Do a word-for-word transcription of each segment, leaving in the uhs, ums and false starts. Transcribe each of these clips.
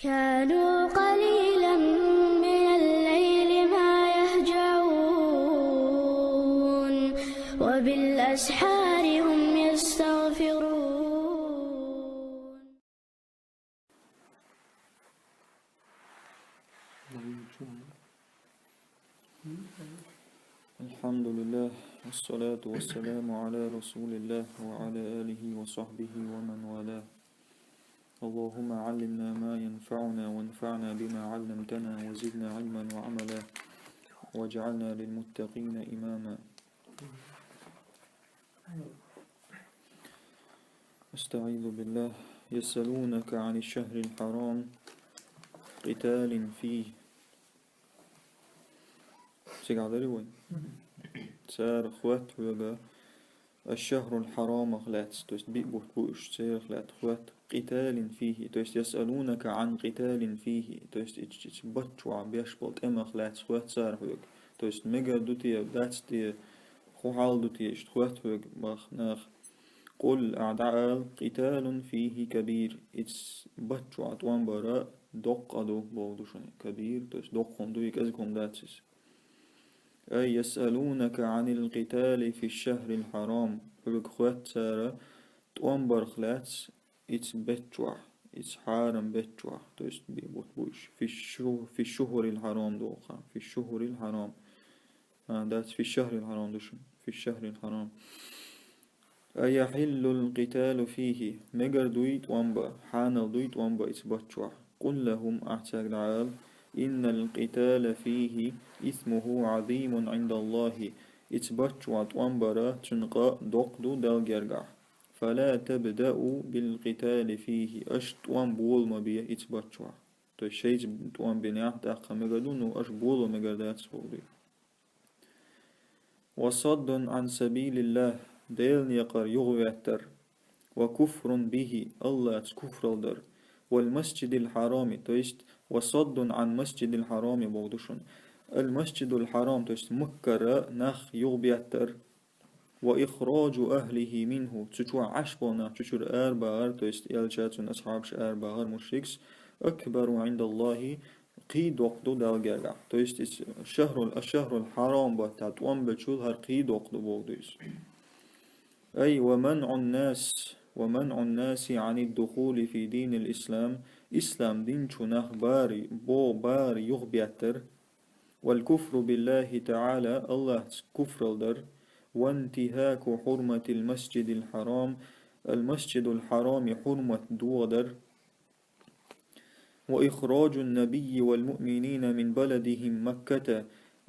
كانوا قليلا من الليل ما يهجعون، وبالأسحار هم يستغفرون. الحمد لله، والصلاة والسلام على رسول الله وعلى آله وصحبه ومن والاه. اللهم علمنا ما ينفعنا وانفعنا بما علمتنا وزدنا علما وعملا واجعلنا للمتقين إماما. أستعيذ بالله. يسألونك عن الشهر الحرام قتال فيه. Цигахь дарий вай? Цара хоьтту хьоьга الشهر الحرام-ах лаьцна, то есть биъ бутт бу уьш, царах лаьцна хоьтту, قتال فيه, то есть يسألونك عن قتال فيه, то есть ицу, ицу баттахь беш болу тӀемах лаьцна хоьтту цара хьоьга, то есть мегар ду те, дац те, хӀун хьал ду те, иштта хоьтту хьоьга боху наха. قل, ахь дӀаала, قتال فيه كبير, ицу баттахь тӀом бара доккха къа ду бохург ду шуна, كبير, то есть доккха хӀума ду и, кӀезиг хӀума дац иза. أي يسألونك عن القتال في الشهر الحرام, хьоьга хоьтту цара тӀом барх лаьцна ицу беттахь, ицу хьарам беттахь, то есть биъ бутт бу уьш, في الشهر, في الشهر الحرام ду хьан, في الشهر الحرام. А, дац, في الشهر الحرام ду шуна, في الشهر الحرام. أيحل القتال فيه, мегар дуй тӀом бан, хьанал дуй тӀом бан ицу баттахь? قل لهم, ахь цаьрга дӀаала, إن القتال فيه إثمه عظيم عند الله, ицу баттахь тӀом бара цуьнан къа доккха ду Далла гергахь. فلا تبدأوا بالقتال فيه, аша тӀом бола ма бе ицу баттахь. То есть шайца тӀом бинехь, тӀаккха мегар ду, ну, аша боло мегар дац бохург ду. وصد عن سبيل الله, Делан некъара юхаветтар, وكفر به, АллахӀца куфралла дар, والمسجد الحرام, то есть وصد عن المسجد الحرام бохург ду шуна. المسجد الحرام, то есть Маккара нах юхабеттар, وإخراج أهله منه, цу чохь Ӏаш болу нах цу чуьра арабахар, то есть элча, цуьнан асхьабаш арабахар мушрикаш, أكبر عند الله, кхин доккха ду Далла гергахь. То есть иза шахрул, аш-шахрул хьарам баттахь тӀом бечул хӀара кхин доккха ду бохург ду иза. أي ومنع الناس، ومنع الناس عن الدخول في دين الإسلام, ислам дин чу нах бахар, бо-, бахар юхабеттар, والكفر بالله تعالى, АллахӀца куфралла дар, وانتهاك حرمة المسجد الحرام, المسجد الحرام хьурмат дохадар, وإخراج النبي والمؤمنين من بلدهم مكة,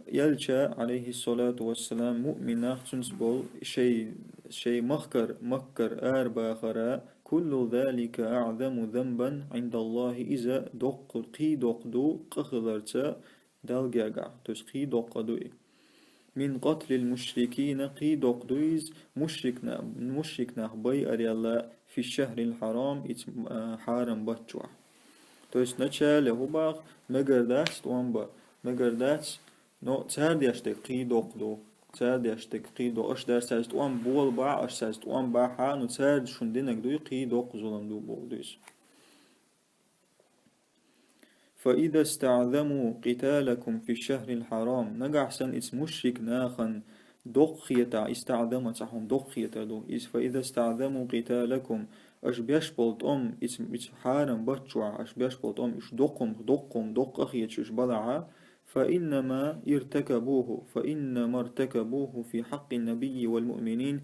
элча, عليه الصلاة والسلام, муъмин нах, цуьнца болу, шайн, шайн махкара, Маккара арабахара, كل ذلك أعظم ذنبا عند الله, иза доккха, кхин доккха ду къа хиларца Далла гергахь, то есть кхин доккха къа ду и. من قتل المشركين, кхин доккха ду иза мушрик на-, мушрик нах байарал في الشهر الحرام, ицу, а, хьарам баттахь. То есть начале хӀун боху, мегар дац тӀом бан, мегар дац, но цара деш дерг кхин доккха ду, цара деш дерг кхин доккха, аша дерг цаьрца тӀом бола бахь, аша цаьрца тӀом бахь, но цара шуна динарг дуй, кхин доккха зулам ду бохург ду иза. فإذا استعظموا قتالكم في الشهر الحرام, нагахь санна ицу мушрик нахана доккха хетахь, استعظم цхьа хӀума доккха хетар ду. Иза فإذا استعظموا قتالكم, аша беш болу тӀом, ицу, ицу хьарам баттахь аша беш болу тӀом, уьш доккха хӀума, доккха хӀума, доккха къа хеташ уьш балахь, فإنما ارتكبوه، فإنما ارتكبوه في حق النبي والمؤمنين,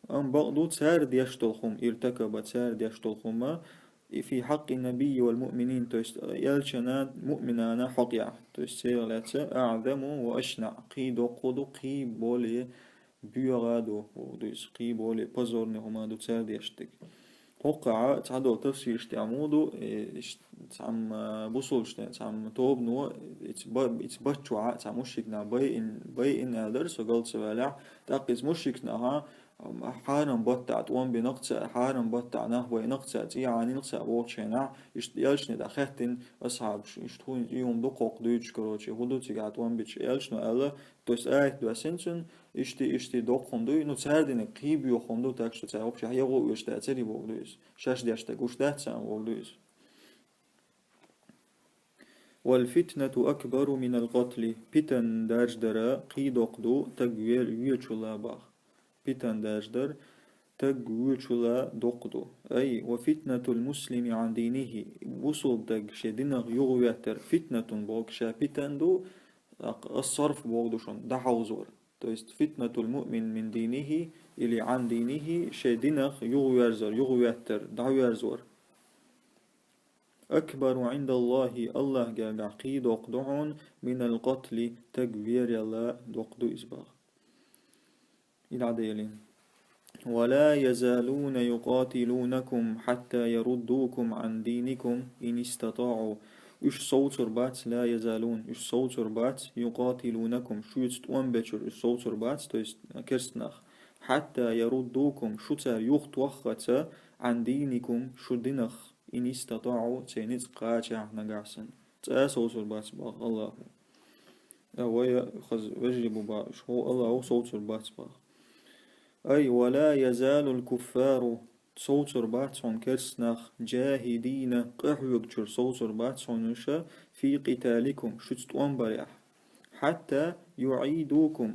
амма бакъду цара деш долу хӀума, ارتكب, цара деш долу хӀума, في حق النبي والمؤمنين, то есть элчана, муъминана хьокъехь, то есть церан лаьцна أعظم وأشنع, кхин доккха ду, кхин более боьха ду, ду иза, кхин более позорный хӀума ду цара деш дерг. ХӀокхахь цхьадолу тафсираш тӀехь муха ду, э, иш-, цхьамма бусулбанийн, цхьамма тобано, ицу ба-, ицу баттахь цхьа мушрик нах байина, байина аьлла дара, со галт ца валахь, тӀаккха иза мушрик наха, хьарам баттахь тӀом бинарг цара, хьарам баттахь нах байинарг цара, цӀий Ӏанийнарг цара бохучу хенахь, иштта элчане дӀахаьттина асхьабаш, иштта хӀун и хӀума ду кхоккха дуьйцуш, короче, хӀун ду цигахь тӀом бича, элчано аьлла, то есть аят доьссина цуьнан, иштта, иштта доккха хӀума дуй, ну, цара динарг кхин боьха хӀума ду, так что цара вообще хьехо оьшуш дацара и бохург ду иза. Шаьш деш дерг гуш дац царна бохург ду иза. والفتنة أكبر من القتل. Питан дарждар кхий доккха ду таг ве-, вечул бах. Питан дарждар таг вечул доккха ду. أي وفتنة المسلم عن دينه. Бусалба таг ший динах юхаветтар. فتنة боху ша питан ду, الصرف боху ду шуна, дӀахьовзор. То есть فتنة المؤمن من دينه или عن دينه, ший динах юхаверзор, юхаветтар, дӀаверзор. أكبر عند الله, АллахӀ гергахь кхий доккха ду хьуна, من القتل, таг верал доккха ду иза бах. И дӀаделин. ولا يزالون يقاتلونكم حتى يردوكم عن دينكم إن استطاعوا. Уьш совцур бац, لا يزالون, уьш совцур бац, يقاتلونكم, шуьца тӀом бечуьра уьш совцур бац, то есть керста нах. حتى يردوكم, шу цара юхатоххаца, عن دينكم, шун динах, إن استطاعوا, церан ницкъ кхачахь нагахь санна. Цкъа а совцур бац бах АллахӀа. А вай хаза вежарий бу бах, уьш хӀу АллахӀа совцур бац бах. أي ولا يزال الكفار, совцур бац хьуна керста нах, جاهدين, къахьоьгучуьра совцур бац хьуна уьш, في قتالكم, шуьца тӀом барехь. حتى يعيدوكم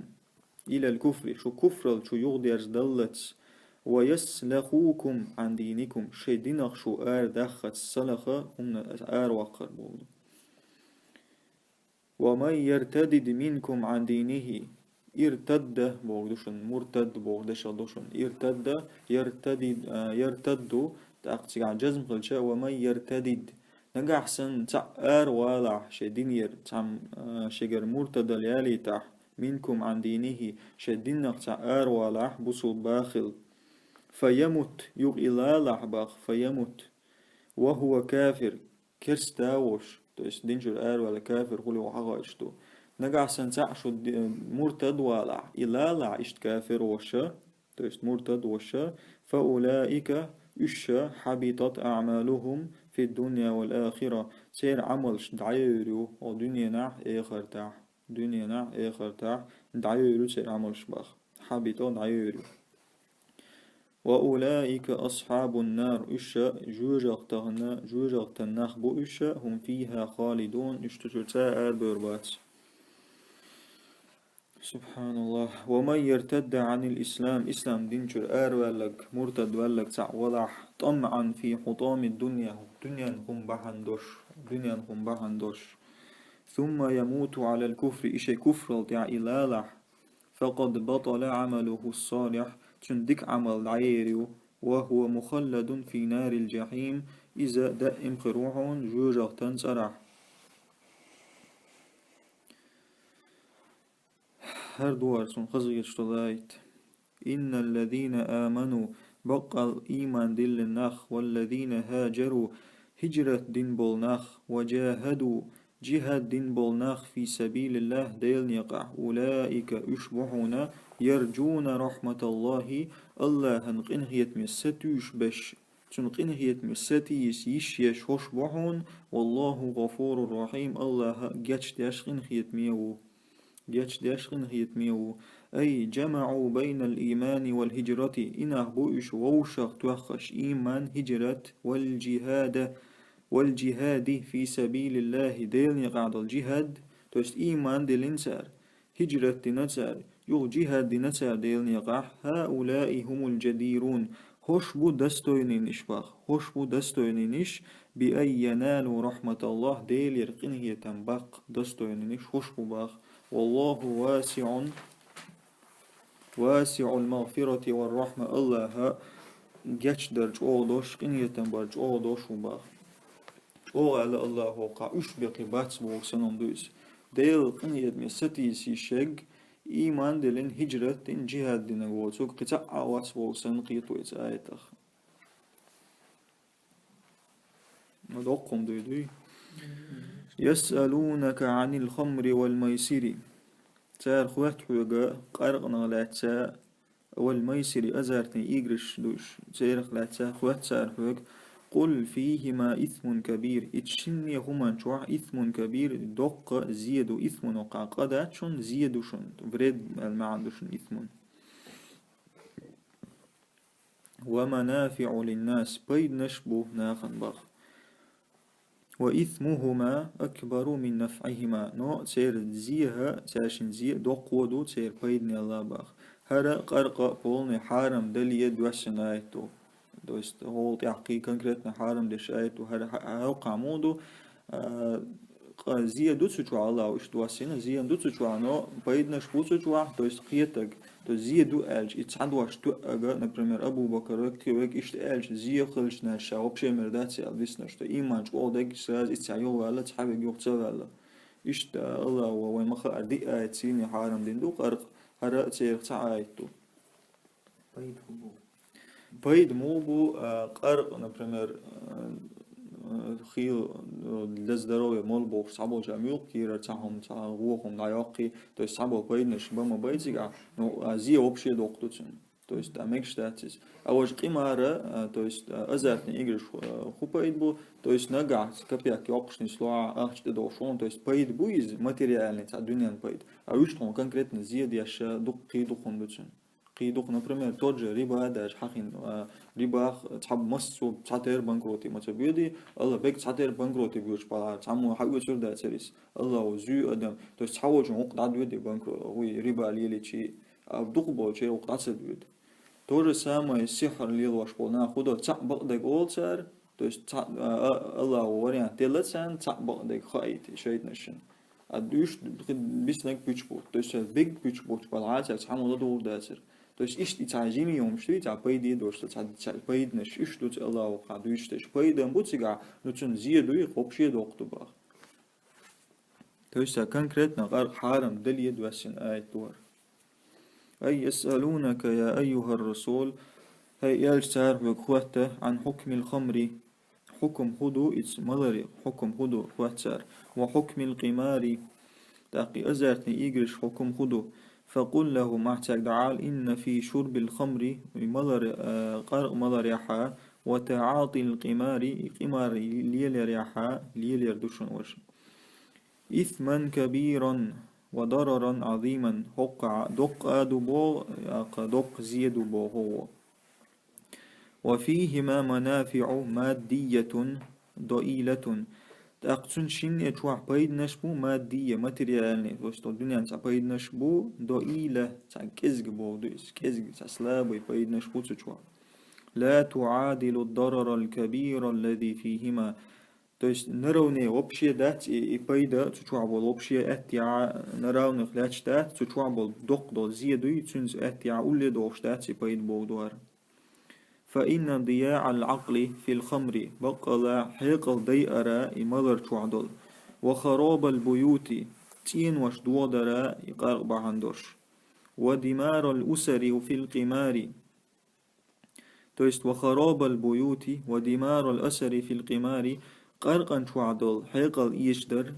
إلى الكفر, шу куфрал чу юхадерзадаллалц, ويسلخوكم عن دينكم, шайн динах шу арадаккхалц, салаха, хӀуманах араваккхар боху. ومن يرتدد منكم عن دينه, иртадда боху ду шуна, муртад боху дешах ду шуна. Иртадда, яртадид-, а, яртадду, тӀаккха цигахь жазм хилча, ومن يرتدد. Нагахь санна цхьаъ аравалахь шайн динера, цхьамма, а, шегара муртадал ялийтахь, منكم عن دينه, шайн динах цхьаъ аравалахь, бусулба хилла. فيمت, юха и лалахь бах, فيمت, وهو كافر, керста а волуш, то есть дин чуьра араваьлла кафир хуьлу хьагӀайчу ду. Нагахь санна цхьаъ шу ди-, муртад валахь, и лалахь иштта кафир волуш, то есть муртад волуш, فأولئك, уьш, حبطت أعمالهم في الدنيا والآخرة, церан Ӏамалш дӀайойр ю, о дуьненахь, эхартахь, дуьненахь, эхартахь дӀайойр ю церан Ӏамалш бах. حبطت, дӀайойр ю. وأولئك أصحاب النار, уьш жоьжахатан, жоьжахатан нах бу уьш, هم فيها خالدون, уьш цу чуьра цкъа а арабевр бац. سبحان الله. ومن يرتد عن الإسلام, ислам дин чуьра араваьлларг, муртад ваьлларг цхьаъ валахь, طمعا في حطام الدنيا, дуьненан хӀума бахьана долуш, дуьненан хӀума бахьана долуш. ثم يموت على الكفر, и шайн куфрал тӀехь и лалахь, فقد بطل عمله الصالح, цуьнан дика Ӏамал дӀайойр ю, وهو مخلد في نار الجحيم, иза даим хир ву хьуна жоьжахатан цӀарахь. ХӀара духар суна хаза гечдо лайт. إن الذين آمنوا, баккъал ийман диллина нах, والذين هاجروا, хӀижрат дина болу нах, وجاهدوا, джихӀад дина болу нах, في سبيل الله, Делан некъахь, أولئك, уьш бу хьуна, يرجون رحمة الله, АллахӀан къинхетаме сатуьйсуш берш, цуьнан къинхетаме сатийса йиш еш хӀорш бу хьуна, والله غفور رحيم, АллахӀ гечдеш къинхетаме ву. Гечдеш къинхетаме ву. أي جمعوا بين الإيمان والهجرة, и нах бу уьш вовшах тоьххаш ийман, хӀижрат, والجهاد, والجهاد في سبيل الله, Делан некъахь долу джихӀад, то есть ийман диллина цара, хӀижрат дина цара, юха джихӀад дина цара Делан некъахь, هؤلاء هم الجديرون, хӀорш бу достойнинаш бах, хӀорш бу достойнинаш, بأن ينالوا رحمة الله, Делера къинхетам баккха достойнинаш хӀорш бу бах. والله واسع، واسع المغفرة والرحمة, АллахӀ гечдар чӀогӀа долуш, къинхетам бар чӀогӀа долуш ву бах. ЧӀогӀа аьлла АллахӀа, кхузахь уьш бекхий бац боху санна ду иза. Делан къинхетаме сатийса йиш ерг, ийман диллина, хӀижрат дина, джихӀад динарг воцург кхин цхьа а вац боху санна кхета вай цу аятах. Ма доккха хӀума дуй, дуй. يسألونك عن الخمر والميسر. Цара хоьтту хьоьга къаркъанах лаьцна, والميسر, азартные играш ду уьш, церах лаьцна хоьтту цара хьоьга. قل فيهما إثم كبير. И шинне хӀуманна чохь إثم كبير, доккха зе ду, إثم-н кхузахь къа дац шуна, зе ду шуна, вред аьлла маьӀна ду шуна إثم-н. ومنافع للناس, пайданаш бу нахана бах. وإثمهما أكبر من نفعهما. Но церан зеха, цаьршин зе доккхо ду церан пайданал бах. ХӀара къаркъа полный хьарам дале доссина аят ду. То есть, гӀолла тӀехкхий конкретно хьарам деш аят ду. ХӀара хьа-, хьалха муха ду, а, къа-, зе ду цу чохь, Аллахо иштта доссийна, зе ду цу чохь, но пайданаш бу цу чохь, то есть кхетаг, то есть зе ду аьлча, и цхьа дош тоъага, например, Абу Бакара, кхин верг иштта аьлча, зе хилча, ша вообще мер дац аьлла дисна, что иман чӀогӀа дерг сразу и цхьа юхаваьлла, цхьа верг юха ца ваьлла. Иштта Аллахо вай ма хаара диъ аят сийна хьарам дина ду, къаркъа, хӀара а церах цхьа аят ду. Пайда хӀун бу? Пайда муха бу, а, къаркъа, например, а, а, хийла, а, для здоровья мел бохуш, цхьаболчара муьлхха кийрара цхьа хӀума, цхьа вон хӀума дӀайоккхий, то есть цхьаболу пайданаш бан ма бай цигахь, ну, а, зе вообще доккха ду цуьнан. То есть, а, мегаш дац иза. А важа къимара, а, то есть, а, азартный играш, а, хӀун пайда бу, то есть нагахь копейка йоккхуш нисло ахча тӀедогӀуш волу, то есть пайда бу иза, материальный, цхьа дуьненан пайда. А вуьшта хьуна конкретно зе деш, а, дуккха, кхин дукха хӀума ду цуьнан. Кхин дукха, например, тот же риба даже хьахийна, а, рибах цхьа массо а цхьатерра банкротте ма ца боьдий, Аллах бег цхьатерра банкротте боьдуш бахьара, цхьаммо хьаоьцур дацара иза. Аллахо зуьй адам, то есть цхьаволчун гӀуллакх дӀадоьдий банкро-, вуй риба лелийчий, а дукхахболчеран гӀуллакх дӀа ца доьду. То же самое сихьр лелош болу нах хӀун до, цхьаъ бакъдерг олу цара, то есть цхьаъ, а, а, Аллахо вариант делла царна, цхьаъ бакъдерг хаийта шайтӀанашна. А уьш биснарг пуьчу бу. То есть, бег пуьчу буьгуш бала цаьрца хьан ладугӀур дацара. То есть, иштта и цхьа жима йомаш ду, и цхьа пайде дош, цхьа, цхьа пайданаш уьш ду цу Аллахо кхаъ дуьйцуш дерш. Пайдан бу цигахь, ну цуьнан зе дуй, вообще доккха ду баха. То есть, а конкретно къар-, хьарам дале доссина аят ду хӀара. أي يسألونك يا أيها الرسول, хӀай элча, цара хьоьга хоьтту, عن حكم الخمر, хьукам хӀун ду иза маларе, хьукам хӀун ду, хоьтту цара, وحكم القمار, тӀаккха и азартный играш хьукам хӀун ду. فقل لهم, ахь цаьрга дӀаала, إن في شرب الخمر, и маларе, а, къаркъа маларехь, وتعاطي القمار, и къимар леларехь, лелар ду шуна ваша, إثما كبيرا وضررا عظيما, хӀокхахь доккха а ду боху, а, кхин доккха зе ду боху. وفيهما منافع مادية ضئيلة. ТӀаккха цуьнан шинна чохь пайданаш бу маддия, материальный, то есть дуьненан цхьа пайданаш бу, доила, цхьа кӀезиг боху ду иза, кӀезиг, цхьа слабый пайданаш бу цу чохь. لا تعادل الضرر الكبير الذي فيهما. То есть наравне вообще дац и, и пайда цу чохь болу, вообще аьттехьа наравнех лаьтташ дац, цу чохь болу доккха долу зе дуй, цуьнца аьттехьа улле догӀуш дац и пайда боху ду хӀара. فإن ضياع العقل في الخمر, баккъалла хьекъал дайара и малар чохь долу, وخراب البيوت, цӀенош дохадара и къаркъа бахьана долуш, ودمار الأسر في القمار. То есть, وخراب البيوت ودمار الأسر في القمار, къаркъан чохь долу хьекъал эшадар,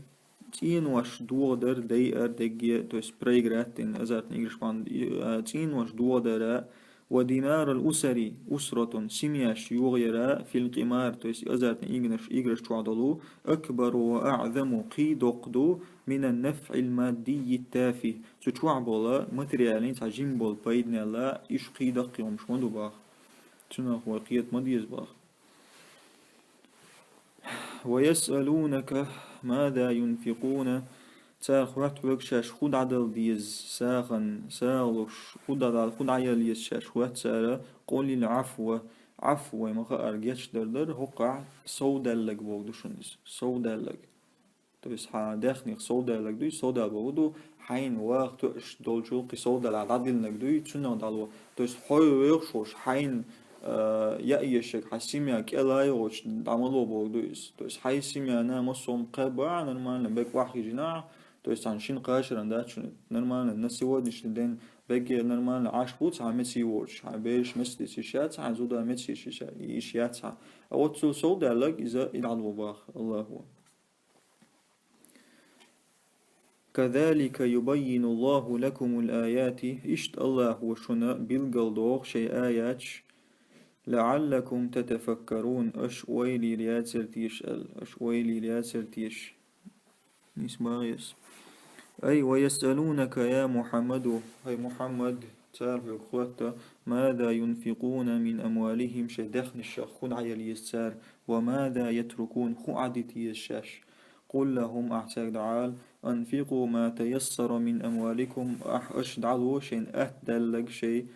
цӀенош дохадар, дайар дегге, то есть проиграть дина азартный играш бан, а, цӀенош дохадара, ودمار الأسر, أسرة, семьяш йохаяра, في القمار, то есть азартный играш, играш чохь долу, أكبر وأعظم, кхин доккха ду, من النفع المادي التافه. Цу чохь болу материальный цхьа жима болу пайданал, уьш кхин даккхий хӀумаш ма ду баха. Цунах вай кхета ма деза баха. ويسألونك ماذا ينفقون. Цара хоьтту хьоьга шаьш хӀун дӀадала деза, сагӀан, сагӀа луш, хӀун дӀадала, хӀун дӀаяла еза шаьш хоьтту цара, قل العفو. Ӏафу вай ма хаара гечдар дара, хӀокхахь совдаьлларг боху ду шуна иза. Совдаьлларг. То есть, хьан даьхнех совдаьлларг дуй, совдала боху ду, хьайна ваха тоьаш долчул кхин совдала дӀадиллинарг дуй, цунах дӀало. То есть, хьо вехаш волуш, хьайна, а, яа ешарг, хьан семья кӀела йогӀучу дӀа ма ло боху ду иза. То есть, хьайн семьяна массо а хӀума кхаьбна, нормально, бек охьахиъна, то есть, хьан шина кхачаран дац шуна, нормально, на сегодняшний день бек нормально Ӏаш бу цхьа меца йоцуш, хьан бераш меца дисиш яц, хьан зуда меца йиш яц хьан. А вот цул совдаьлларг иза и дӀало баха, Аллахо. كذلك يبين الله لكم الآيات, иштта Аллахо шуна билгал доху шайн аяташ, لعلكم تتفكرون, аша ойла йийр яцара теша аьлла, аша ойла йийр яцара теша. Нийса бахьа еза. أي ويسألونك يا محمد, хӀай Мухьаммад, цара хьоьга хоьтту, ماذا ينفقون من أموالهم, шайн даьхнашах хӀун дӀаяла еза цара, وماذا يتركون, хӀун Ӏадита еза шаьш. قل لهم, ахь цаьрга дӀаала, أنفقوا ما تيسر من أموالكم, ахь аша дӀало шайна атта даьлларг, шайн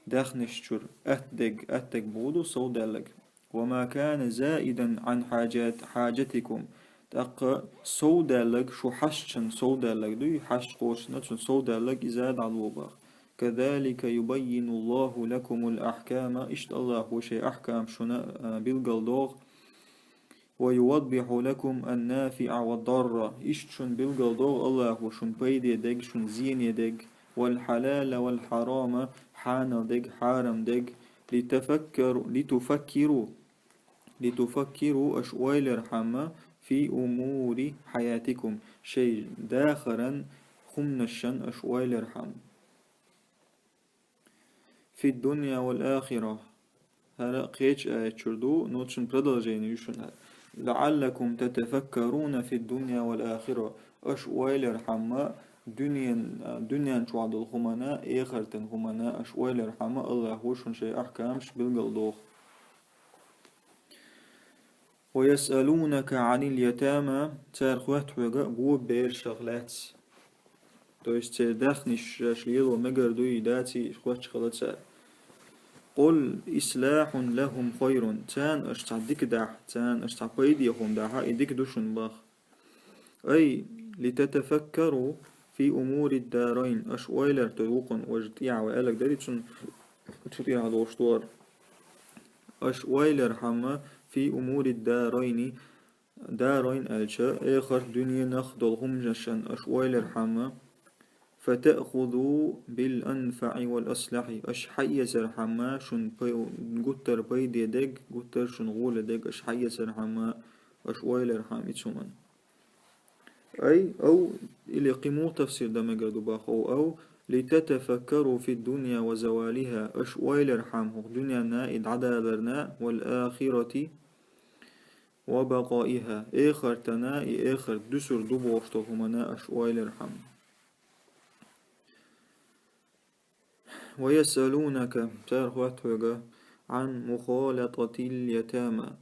даьхнаш чура атта дерг, атта дерг бохург ду сов даьлларг. وما كان زائدا عن حاجات حاجتكم, тӀаккха сов даьлларг, шу хьашташна сов даьлларг дуй, хьашт кхочушна цунна сов даьлларг, иза дӀало боху. كذلك يبين الله لكم الأحكام, иштта АллахӀа шайн ахькам шуна, а, билгалдоху. ويوضح لكم النافع والضار, иштта шуна билгалдоху АллахӀа шуна пайде дерг, шуна зене дерг, والحلال والحرام, хьанал дерг, хьарам дерг, لتفكروا, لتفكروا, لتفكروا, аша ойла ярхьама, في أمور حياتكم, шайн дахаран хӀуманашан аша ойла ярхьама. في الدنيا والآخرة. ХӀара кхечу аят чура ду, но цуьнан продолжение ю шуна. لعلكم تتفكرون في الدنيا والآخرة. Аша ойла ярхьама дуьнен-, дуьнен чохь долу хӀумана, эхартан хӀумана аша ойла ярхьама, АллахӀа шуна шайн ахькамаш билгалдоху. ويسألونك عن اليتامى, цара хоьтту хьоьга бо берашах лаьцна. То есть церан даьхнаш шаьш лело мегар дуй, даций, хоьттуш хилла цара. قل إصلاح لهم خير, царна аша цхьа дика дахь, царна аша цхьа пайде хӀума дахь, и дика ду шуна боху. أي لتتفكروا في أمور الدارين, аша ойла ярта вукхунна, важа тӀехьа вай аьлларг дарий цунна, цу тӀехьа долуш дора. Аша ойла ярхьама في أمور الدارين, дарайн аьлча, эхарт дуьненах долу хӀуманашан аша ойла ярхьама, فتأخذوا بالأنفع والأصلح, аша хьаэцархьама шуна пай-, гуттар пайде дерг, гуттар шуна гӀоле дерг аша хьаэцархьама, аша ойла ярхьама и цу хӀуманна. أي أو, или кхин муха тафсир дан мегар ду боху, أو لتتفكروا في الدنيا وزوالها, аша ойла ярхьама хӀокху дуьненна и дӀадаларна, والآخرة وبقائها, эхартана и эхарт дуьсур ду бохуш долу хӀумана аша ойла ярхьама. ويسألونك, цара хоьтту хьоьга, عن مخالطة اليتامى.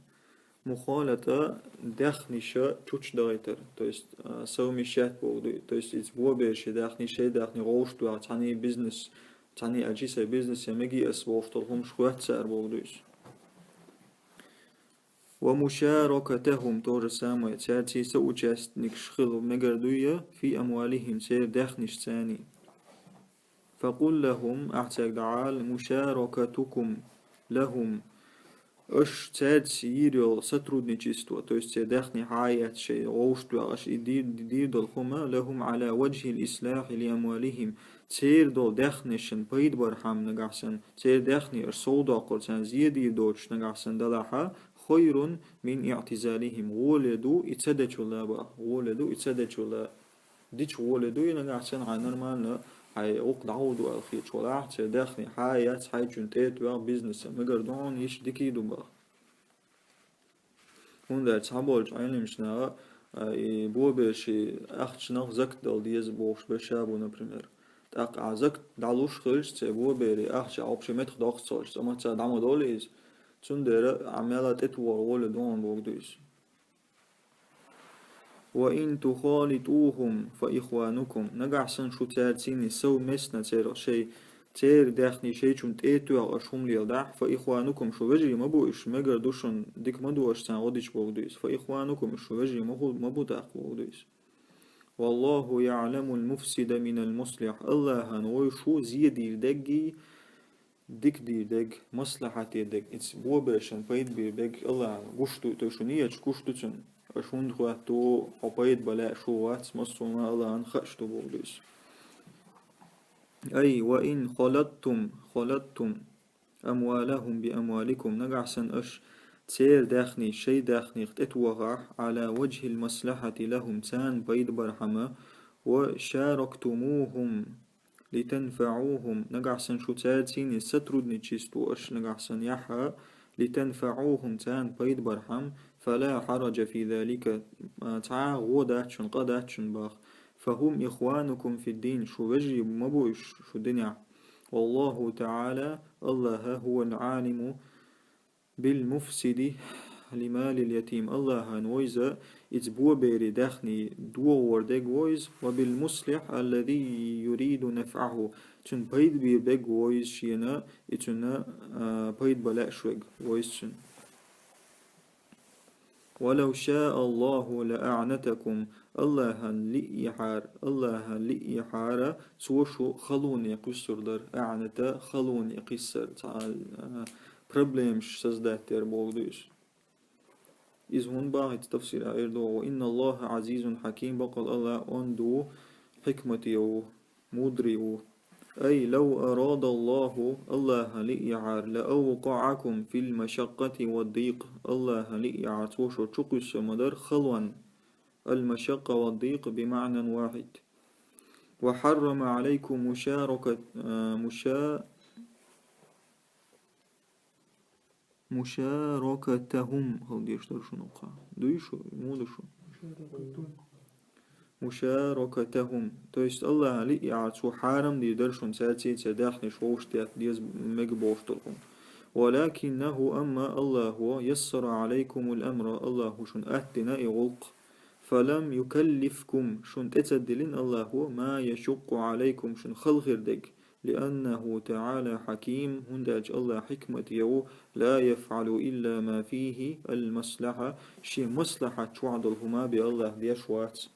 Мухалата — даьхнаш чучу дахийтар, то есть, а, совмещать боху ду, то есть иза бо бераш даьхни, шайн даьхни гӀовшта доху, цхьаьний бизнес, цхьаьний аьлча сайн бизнес я мега ас бохуш долу хӀумаш хоьтту цара боху ду иза. ومشاركتهم, то же самое, цаьрца соучастникаш хила мегар дуй я, في أموالهم, церан даьхнашца царний. فقل لهم, ахь цаьрга дӀаала, مشاركتكم لهم, аша цаьрца йийр йолу сотрудничество, то есть церан даьхни хьаэцна шайн гӀовшта доху, аша и дийр, дийр долу хӀума, لهم على وجه الإصلاح لأموالهم, церан долу даьхнашан пайда бархьама нагахь санна, церан даьхни аша сов доккхура царна зен дийр доцуш нагахь санна далахьа, خير من اعتزالهم, гӀоле ду и ца дечул а боху, гӀоле ду и ца дечул а. Дича гӀоле ду и нагахь санна, хьайн нормально, хьайн гӀуллакх дӀагӀур ду аьлла хеташ валахь, церан даьхни хьаэцна, хьайчунна тӀе а тоьхна, бизнес а мегар ду хьуна, иштта дика а ду боху. ХӀунда аьлча цхьаболчу Ӏеламнаха, а, и бо бераш ахчанах закат дала деза бохуш берш а бу, например. ТӀаккха ахь закат дӀалуш хилча, церан бо берийн ахча общий меттах доккхуш ца хилча, цкъа маца дӀа ма долу иза. Цундела ахь мелла тӀетоха гӀоле ду хьуна боху ду иза. وإن تخالطوهم فإخوانكم, нагахь санна шу цаьрца царний совместно церан шайн, церан даьхни шайчунна тӀе а тоьхна аша хӀума леладахь, فإخوانكم, шу вежарий ма бу уьш, мегар ду шуна, дика ма ду аша царна гӀо дича боху ду иза. فإخوانكم, уьш шу вежарий ма ху-, ма бу тӀаккха боху ду иза. والله يعلم المفسد من المصلح, АллахӀана вой шу зен дийр дерг а, дика дийр дерг, маслахьат дийр дерг, иза бо берашна пайда бийр берг АллахӀана гуш ду, то есть шун нияташ гуш ду цунна. Аша хӀунда хоьтту, хьо пайда бан лаьа шу вац, массо а хӀума АллахӀана хууш ду боху ду иза. أي وإن خلطتم، خلطتم أموالهم بأموالكم, нагахь санна аша церан даьхни шайн даьхнех тӀетохахь, على وجه المصلحة لهم, царна пайда бархьама, وشاركتموهم لتنفعوهم, нагахь санна шу цаьрца царний сотрудничество аша нагахь санна яхь а, لتنفعوهم, царна пайда бархьама, فلا حرج في ذلك, цхьа а гӀо дац шуна, къа дац шуна боху. فهم إخوانكم في الدين, шу вежарий ма бу уьш шу динехь. والله تعالى, АллахӀ, هو العالم بالمفسد, لمال اليتيم, Аллахьан ву иза, иза боберий даьхни дохор дерг ву иза, وبالمصلح الذي يريد نفعه, цунна пайда бер дерг ву иза шена, и цунна, а, пайда бан лаьаш верг ву иза цунна. ولو شاء الله لأعنتكم, Аллахьан лиъяхьара, Аллахьан лиъяхьара, цо шу халоне кхуьссур дара, аӀната халоне кхиссар, цхьа, а, проблемаш создать дер бохург ду иза. Иза хӀунда боху, хӀинца тафсир а эр ду: وإن الله عزيز حكيم, баккъала Аллахь онда ву, хьикмате ву, мудрый ву. أي لو أراد الله, Аллахьан лиъяхьара, لأوقعكم في المشقة والضيق, Аллахьан лиъяхьара, цо шу чукхоссур ма дара халонна. المشقة والضيق بمعنى واحد. وحرم عليكم مشاركة, а, مشا-, مشاركتهم, хала деш дара шуна укхаза. Дуй шу, муха ду шу? مشاركتهم. То есть Аллахьан лиъяхьара, цо хьарам дийр дара шуна цаьрца церан даьхнаш вовшахтетта деза мега бохуш долу хӀума. ولكنه, амма Аллахьо, يسر عليكم الأمر, Аллахьо шуна аттина и гӀуллакх. فلم يكلفكم, шуна тӀе ца диллина Аллахьо, ما يشق عليكم, шуна хала хир дерг. لأنه تعالى حكيم, хӀунда аьлча Аллахь хьикмате ву, لا يفعل إلا ما فيه المصلحة, шен маслахьат чохь долу хӀума бен Аллахь деш вац.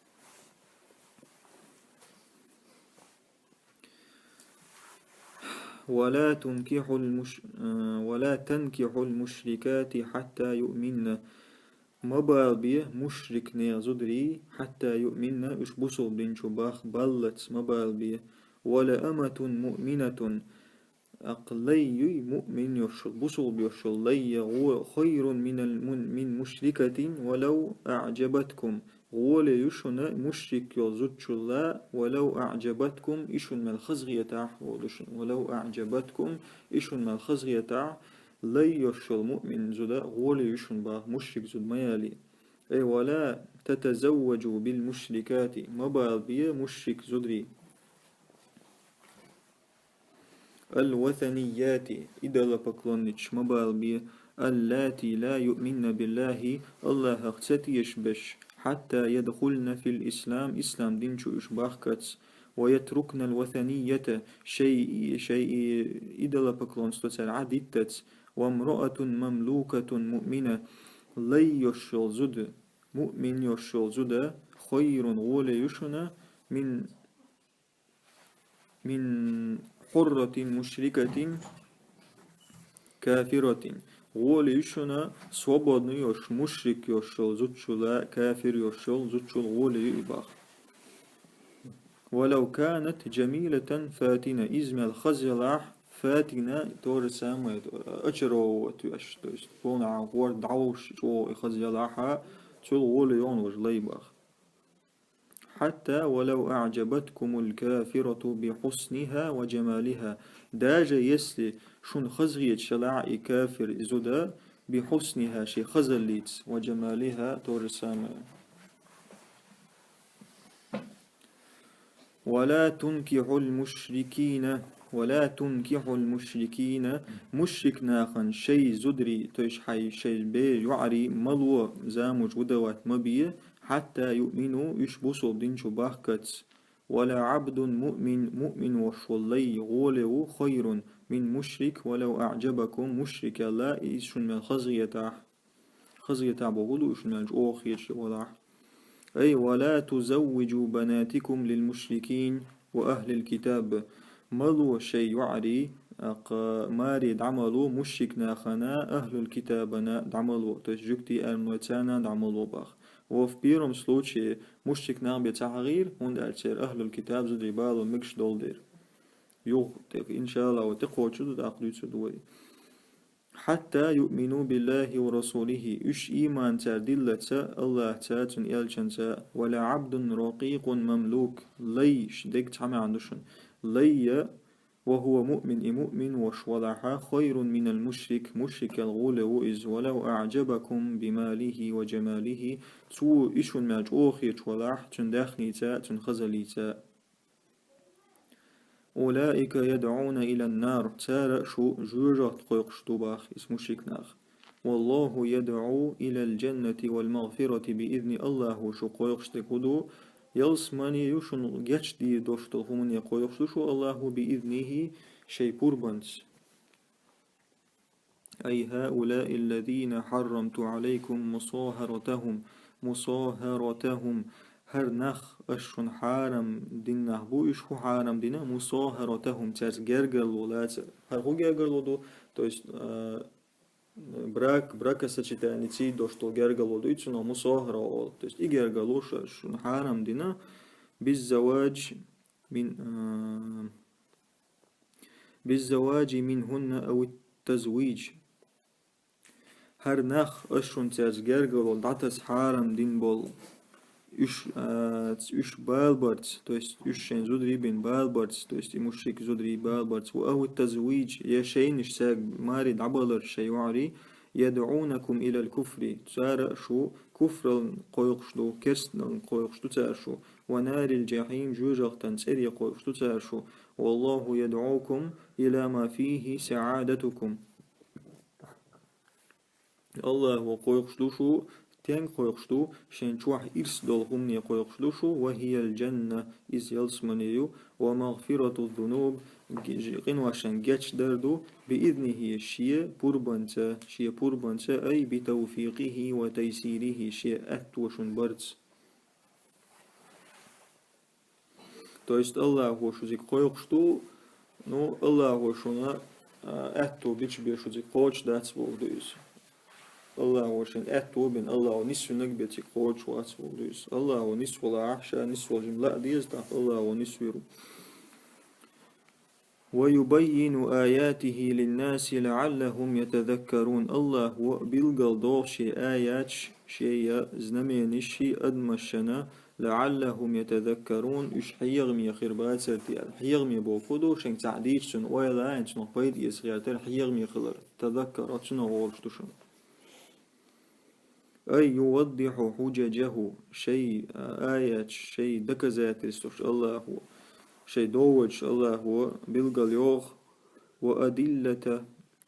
ولا تنكحوا المش-, а, ولا تنكحوا المشركات حتى يؤمن. Ма балабе мушрик нехан зударий, حتى يؤمن, уьш бусалба дин чу бах-, баллалц ма балабе. ولأمة مؤمنة, аккха лай юй, муъмин йолуш йолу, бусалба йолуш йолу лай я, гӀо-, خير من الم-, من مشركة ولو أعجبتكم. ГӀоле ю шуна мушрик йолу зудчул а, ولو أعجبتكم, и шуна мел хазахетахь, олу шуна, ولو أعجبتكم, и шуна мел хазахетахь, лай йолуш йолу муъмин зуда гӀоле ю шуна бах, мушрик зуда ма ялий. Ай, ولا تتزوجوا بالمشركات, ма балабе мушрик зударий. الوثنيات, идолопоклонничаш ма балабе, اللاتي لا يؤمن بالله, Аллахьах ца тешаш берш, حتى يدخلن في الإسلام, ислам дин чу уьш бахкац, ويتركن الوثنية, шай, шай идолопоклонство цара Ӏадиттац, وامرأة مملوكة مؤمنة, лай йолуш йолу зуда, муъмин йолуш йолу зуда, خير, гӀоле ю шуна, من من حرة مشركة كافرة. ГӀоле ю шуна свободный йолуш, мушрик йолуш йолу зудчул а, кафир йолуш йолу зудчул гӀоле ю и бах. ولو كانت جميلة فاتنة. Иза мел хаза ялахь, фатина, то же самое, очаровывать веш, то есть полный гӀор дӀавовш чӀогӀа и хаза ялахь а, цул гӀоле ю хьуна важа лай бах. حتى ولو أعجبتكم الكافرة بحسنها وجمالها. Даже если шуна хазахеташ ялахь и кафир, и зуда, بحسنها, шен хазаллица, وجمالها, то же самое. ولا تنكحوا المشركين ولا تنكحوا المشركين, мушрик нахана шай зударий, то есть хьай, шай бер йоӀарий ма ло, замуж выдавать ма бе, حتى يؤمنوا, уьш бусалба дин чу бахкац. ولعبد مؤمن, муъмин волуш волу лай гӀоле ву, خير من مشرك ولو أعجبكم, мушрик ялахь, иза шуна мел хазахетахь. Хазахетахь бохург ду, шуна мел чӀогӀа хеташ ялахь. Ай, ولا تزوجوا بناتكم للمشركين وأهل الكتاب. Ма ло шай йоӀарий, аккха маре дӀа ма ло, мушрик нахана, ахьлул китабана дӀа ма ло, то есть жуьгтий, аьрмной царна дӀа ма ло бах. Ва в первом случае мушрик нах бен ца хьахийра, хӀунда аьлча церан ахьлул китаб зударий бала мегаш долу дела. Юха, тӀе, иншааллахӀ, вай тӀекхочур ду, тӀаккха дуьйцур ду вай. حتى يؤمنوا بالله ورسوله, уьш ийман цара диллалц Аллахьца, цуьнан элчанца, ولعبد رقيق مملوك, лай, ш-, дерг цхьа маьӀна ду шуна, лай я, وهو مؤمن, и муъмин волуш валахь, خير من المشرك, мушрикел гӀоле ву иза, ولو أعجبكم بماله وجماله, цо и шуна мел чӀогӀа хеташ валахь, цуьнан даьхница, цуьнан хазаллица. أولئك يدعون إلى النار, цара шу жоьжахате кхойкхуш ду бах, иза мушрик нах. والله يدعو إلى الجنة والمغفرة بإذنه. Аллахо шу кхойкхуш дерг хӀун ду? Ялсмани ю шуна гечдийр долуш долу хӀумане кхойкхуш ду шу Аллахо بإذنه, шайн пурбанца. أي هؤلاء الذين حرمت عليكم مصاهرتهم, مصاهرتهم, хӀара нах аш шуна хьарам дина нах бу, уьш хӀун хьарам дина, مصاهرتهم, цаьрца гергарло лаца. ХӀара хӀун гергарло ду? То есть, а, брак, бракосочетание цийдош долу гергарло ду, и цунах мусахара олу. То есть и гергарло шу-, шуна хьарам дина, بالزواج من, а, بالزواج منهن أو التزويج. ХӀара нах аш шуна цаьрца гергарло дӀатаса хьарам дина болу. Уьш, а, ц-, уьш балабарца, то есть уьш шайн зударий бина балабарца, то есть и мушрик зударий балабарца, وأو التزويج, я шайнаш цаьрга маре дӀабалар шайн йоӀарий, يدعونكم إلى الكفر, цара шу куфралла кхойкхуш ду, керстаналла кхойкхуш ду цара шу, ونار الجحيم, жоьжахатан цӀере кхойкхуш ду цара шу, والله يدعوكم إلى ما فيه سعادتكم. Аллахо кхойкхуш ду шу, стенга кхойкхуш ду, шайн чохь ирс долу хӀумане кхойкхуш ду шу, وهي الجنة, иза ялсмани ю, ومغفرة الذنوب, г-, ж-, къиношна гечдар ду, بإذنه, шен пурбанца, шен пурбанца, أي بتوفيقه وتيسيره, шен аьтто шуна барца. То есть Аллахо шуьга кхойкхуш ду, ну, Аллахо шуна, а, аьтто бича бен шуьга кхочуш дац бохург ду иза. Аллахо шайна аьтто бина, Аллахо нисвинарг бен цига кхочуш вац бохург ду иза. Аллахо нисвелахь, ша нисвала жимма лаа деза, тӀаккха Аллахо нисвийр ву. ويبين آياته للناس لعلهم يتذكرون. Аллахо билгалдоху шен аяташ, шен я знаменаш шен адамашна, لعلهم يتذكرون, уьш хьехаме хир бацара те аьлла. Хьехаме бохург хӀун ду, шайна цхьаъ дийцича цунна ойла а, цунах пайда эца гӀертар хьехаме хилар. تذكر, цунах гӀолуш ду шуна. أي يوضح حججه, шайн, а, аяташ, шайн доказательстваш Аллахо, шайн доводаш Аллахо билгалйоху, وأدلة،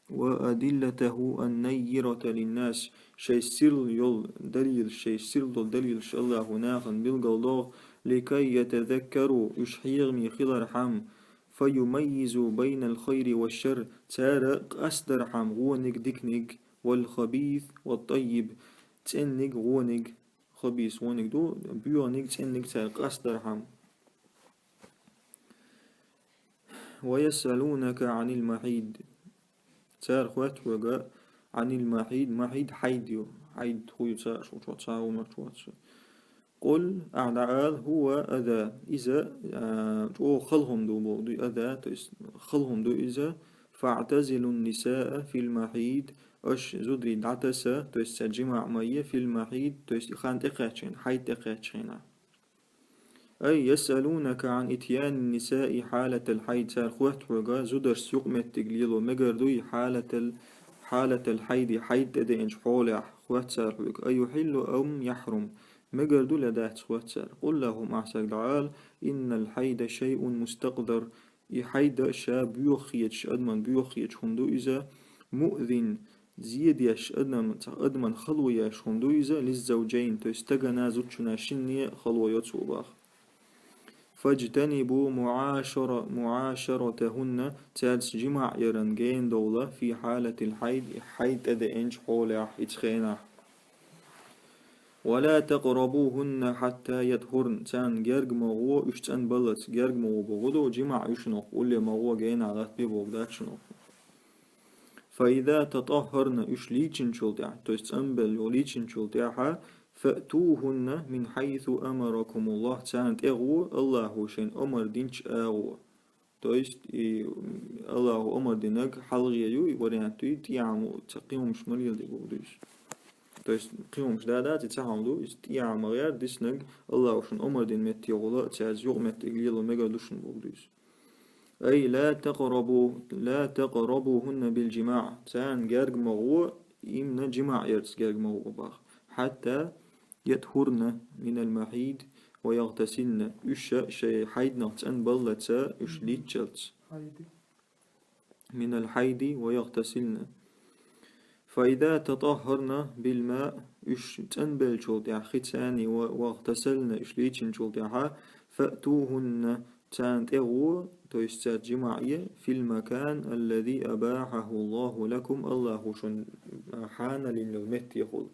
وأدلته النيرة للناس, шайн сирла йолу далилаш, шайн сирла долу далилаш Аллахо нахана билгалдоху, لكي يتذكروا, уьш хьехаме хилархьама, فيميزوا بين الخير والشر, цара къастдархьама вониг диканиг, والخبيث والطيب, цӀенниг, вониг, хабис вониг ду, боьханиг, цӀенниг цара къастдархьама. ويسألونك عن المحيض. Цара хоьтту хьоьга, عن المحيض, محيض хьайд ю. Хьайд хӀун ю ца, шу чо ца вумар чо ца. قل, ахьа дӀаала, هو أذى. Иза, а, чӀогӀа хала хӀума ду бохург ду, أذى, то есть хала хӀума ду иза. فاعتزلوا النساء في المحيض. Аша зударий дӀатаса, то есть цаьрца жимаӀ ма е, في المحيض, то есть и хан тӀекхаьчча хенахь, хьайд тӀекхаьчча хенахь. أي يسألونك عن إتيان النساء حالة الحيض. Цара хоьтту хьоьга, зударшца юкъаметтиг лело мегар дуй, حالة ال-, حالة الحيض, хьайд тӀедеанчу хьолехь, хоьтту цара хьоьга, أيحل أم يحرم. Мегар ду я дац, хоьтту цара. قل لهم, ахьа цаьрга дӀаала, إن الحيض شيء مستقذر. И хьайд ша боьха хеташ, адаман боьха хеташ хӀума ду иза, مؤذ, зе деш, адам, цхьа адаман хало еш хӀума ду иза, للزوجين, то есть стагана, зудчунна шинне хало йо цо боху. فاجتنبوا معاشر-، معاشرتهن, цаьрца жимаӀ яран гена довла, في حالة الحيض, и хьайд тӀедеанчу хьолехь, ицу хенахь. ولا تقربوهن حتى يطهرن. Царна герга ма гӀо, уьш цӀанбаллалц герга ма гӀо бохург ду, жимаӀ ю шуна улле ма гӀо, генахь латтабе бохург дац шуна. فإذا تطهرن, уьш лийчинчул тӀаьхьа, то есть цӀанбелла йолу лийчинчул тӀаьхьа, فأتوهن من حيث أمركم الله, царна тӀе гӀо, Аллахо шайна омар динчу агӀор. То есть, и, м, Аллахо омар динарг хьалхе ю, и вариант ю, и тӀехьа ма, ца кхин хӀумаш ма леладе бохург ду иза. То есть, кхин хӀумаш да дац, и цхьа хӀума ду, иза тӀехьа ма гӀерта, диснарг Аллахо шуна омар дина метте гӀула, цаьрца юкъаметтиг лело мегар ду шуна бохург ду иза. أي لا تقربوا، لا تقربوهن بالجماع. Царна герга ма гӀо, именно жимаӀ ярца герга ма гӀо боху. حتى يطهرن من المحيض ويغتسلن. Уьш шайн хьайдах цӀанбаллалц, уьш лийччалц. من الحيض ويغتسلن. فإذا تطهرن بالماء, уьш цӀенбеллачул тӀехьа, хицани ва, واغتسلن, уьш лийчинчул тӀехьа, فأتوهن, царна тӀе гӀо, то есть цаьрца жимаӀ е, في المكان الذي أباحه الله لكم, АллахӀа шуна хьанал йина йолу меттехула.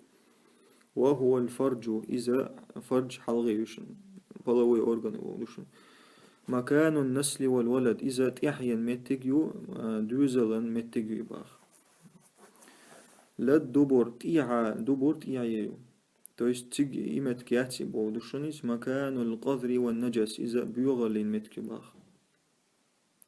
وهو الفرج, иза фардж хьалха ю шуна, половой орган боху ду шуна. مكان النسل والولد, иза тӀаьхьен меттиг ю, а, доьзалан меттиг ю боху. لا الدبر, тӀехьа, дубур тӀехье ю. То есть цига и меттиг яц боху ду шуна иза, مكان القذر والنجس, иза боьхаллин меттиг ю боху.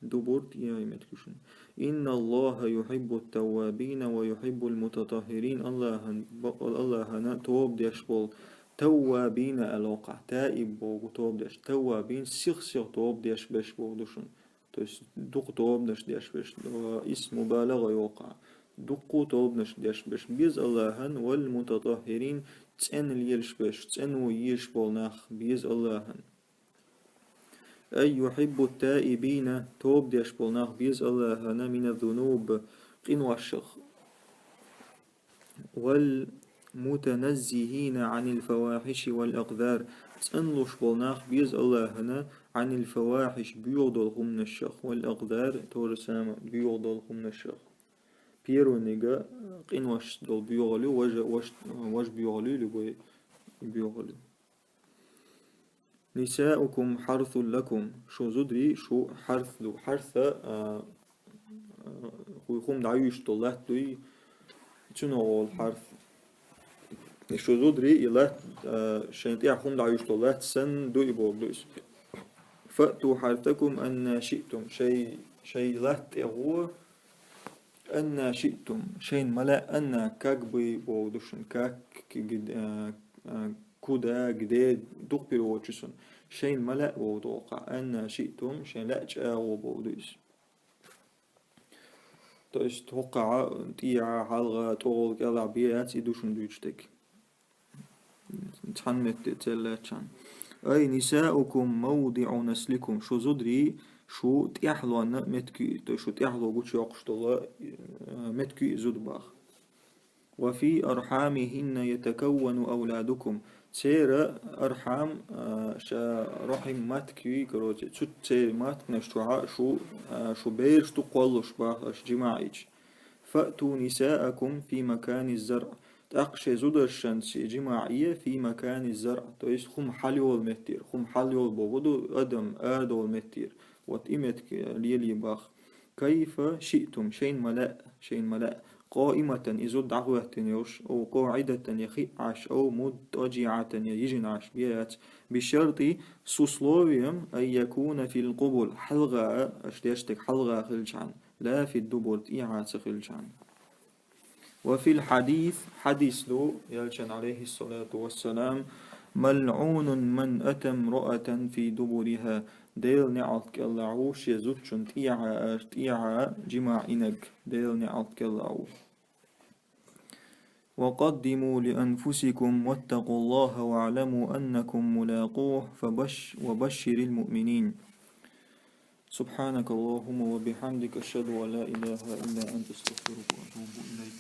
Дубур тӀехье меттиг ю шуна. إن الله يحب التوابين ويحب المتطهرين, АллахӀан, бакъ-, АллахӀана тоба деш болу, توابين аьлла воккхахь, таиб боху тоба деш, توابين сих-сиха тоба деш берш боху ду шуна. То есть дукха тобанаш деш берш, а, исм мубалагӀа йоккхахь. Дуккха тобанаш деш берш беза АллахӀан, والمتطهرين, цӀена лелаш берш, цӀено езаш болу нах беза АллахӀан. أي يحب التائبين, тоба деш болу нах беза АллахӀана, من الذنوب, къиношах. والمتنزهين عن الفواحش والأقذار, цӀанлуш болу нах беза АллахӀана, عن الفواحش, боьха долу хӀуманашах, والأقذار, то же самое, боьха долу хӀуманашах. Первыйнига къинош долу боьхалла ю, важа, важ, важ боьхалла ю, любой боьхалла ю. نساؤكم حرث لكم, шу зударий шу хьарс ду. Хьарс, а, а, хӀу-, хӀума дӀаюьйш долу латта дуй, цунах олу хьарс. Шу зударий и латта, а, шайн тӀехь хӀума дӀаюьйш долу латта санна ду и боху ду иза. فأتوا حرثكم أنى شئتم, шай, шай латта тӀе гӀо, أنى شئتم, шайна ма лаьа, أنى, как бы боху ду шуна, как, г-, а, а, куда, где, дукха перевод ю цуьнан. Шайна ма лаьа боху ду хӀокхахь, أنى شئتم, шайна лаьа чӀагӀо боху ду иза. То есть хӀокхахь тӀехьа, хьалха, тӀехула, кӀелахь бен яц и ду шуна дуьйцуш дерг. Цхьана метте цӀе лаьттачхьана. أي نساؤكم موضع نسلكم, шу зударий шу тӀаьхьалонна меттиг ю, то есть шу тӀаьхьало гучуйоккхуш долу, э, меттиг ю и зуда боху. وفي أرحامهن يتكون أولادكم. Церан архьам, а, ша рахьим маттиг ю, короче, цу церан маттанаш чохь шу, а, шу бераш ду кхоллалуш боху аша жимаӀ йича. فأتوا نساءكم في مكان الزرع. ТӀаккха шайн зударшца жимаӀ е في مكان الزرع, то есть хӀума хьалайолу меттера, хӀума хьалайолу боху ду адам арадолу меттера. Вот и меттиг леле боху. كيف شئتم, шайна ма лаьа, шайна ма лаьа. قائمة, и зуда дӀахӀоьттина йолуш, أو قاعدة, я хиъна Ӏаш, أو مضطجعة, я йижина Ӏаш бен яц. بشرط, с условием, أن يكون في القبل, хьалха, аша деш дерг хьалха хилчхьана, لا في الدبر, тӀехьа ца хилчхьана. وفي الحديث, хьадис ду, элчан, عليه الصلاة والسلام: ملعون من أتى امرأة في دبرها. Делан неӀалт кӀелахь ву шен зудчун тӀехьа, тӀехьа жимаӀ йинарг. Делан неӀалт кӀелахь ву. وقدموا لأنفسكم واتقوا الله واعلموا أنكم ملاقوه فبش-، وبشر المؤمنين. سبحانك اللهم وبحمدك، أشهد أن لا إله إلا أنت، أستغفرك وأتوب إليك.